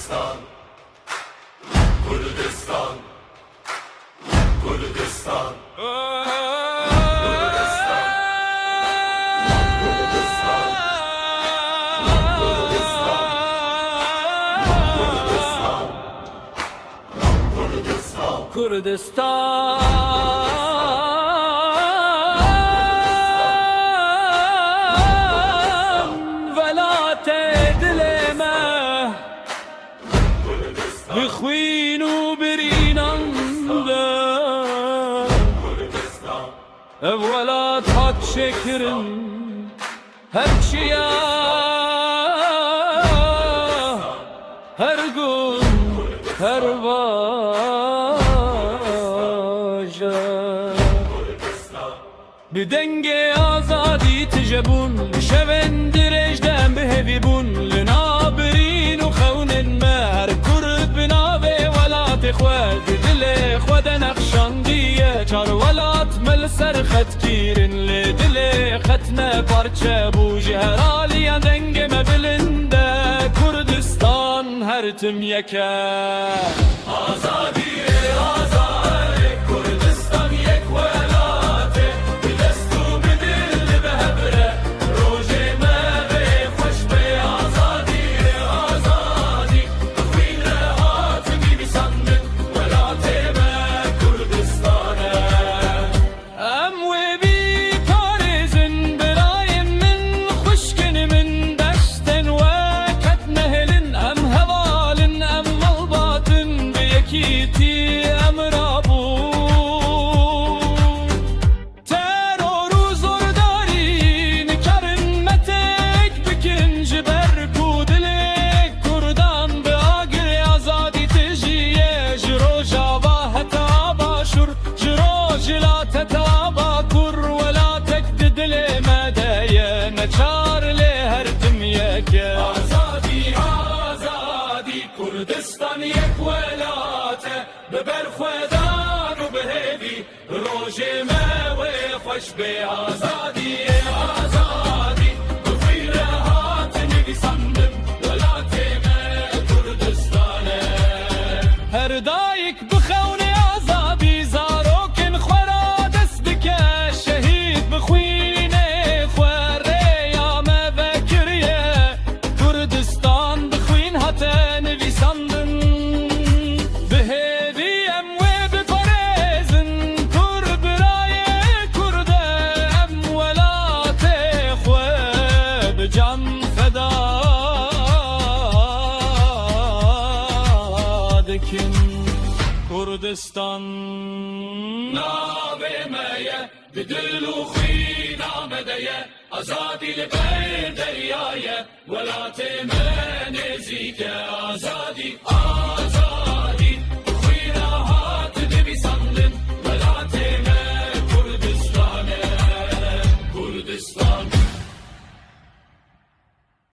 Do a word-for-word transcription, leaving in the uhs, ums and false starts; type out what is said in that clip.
Kurdistan, Kurdistan, Kurdistan. Kurdistan, welatê dilê me, bi xwîn û birînan de ev welat hat çêkirin. Her çiya, her gund, her bajar. Bi dengê azadî tije bûn, li şevên dirêj de em bi hêvî bûn. Li nav birîn û xewnên me, her kurd bi navê welatê xwe, di dilê xwe de nexşandiye. Çar welat me li ser xet kîrin, lê dilê xet ne parçe bû. Ji her aliyan dengê me bilind e, Kurdistan her tim yek e. Azadî, azadî, Kurdistan yek welat e, bi dest û bi dil, bi hev re, rojê me wê xweş be. Azadî, azadî, bi xwîn re hat nivîsandin, welatê me Kurdistan e. Em wê biparêzin, birayên min, xwişkên min, destên we qet nehêlin. Em heval in, em malbat in, bi yekîtî em rabûn. Teror û zordarî nikarin me têk bikin, ji ber ku dilê Kurdan bi agirê azadî tijiye. Ji Rojava heta Başûr, ji Rojhilat heta Bakur, welatek di dilê me de ye, neçar lê her tim yek e. Azadî, azadî, Kurdistan yek welat e, bi berxwedan û bi hêvî, rojê me wê xweş bê. Azadî, azadî, bi xwîn re hat nivîsandin, welatê me Kurdistan e. Her dayik bixewne azadî, zarokên xwe radest dike, şehîd bi xwînê xwe rêya me vekiriye. Kurdistan bi xwîn hate nivîsandin. Bi hêvî em wê biparêzin, Kurd birayê Kurd e, em welatê xwe bi can feda dikin. Kurdistan navê me ye, di dil û xwîna me de ye. Azadî li ber derya ye, welatê me nêzîk e. Azadî, azadî.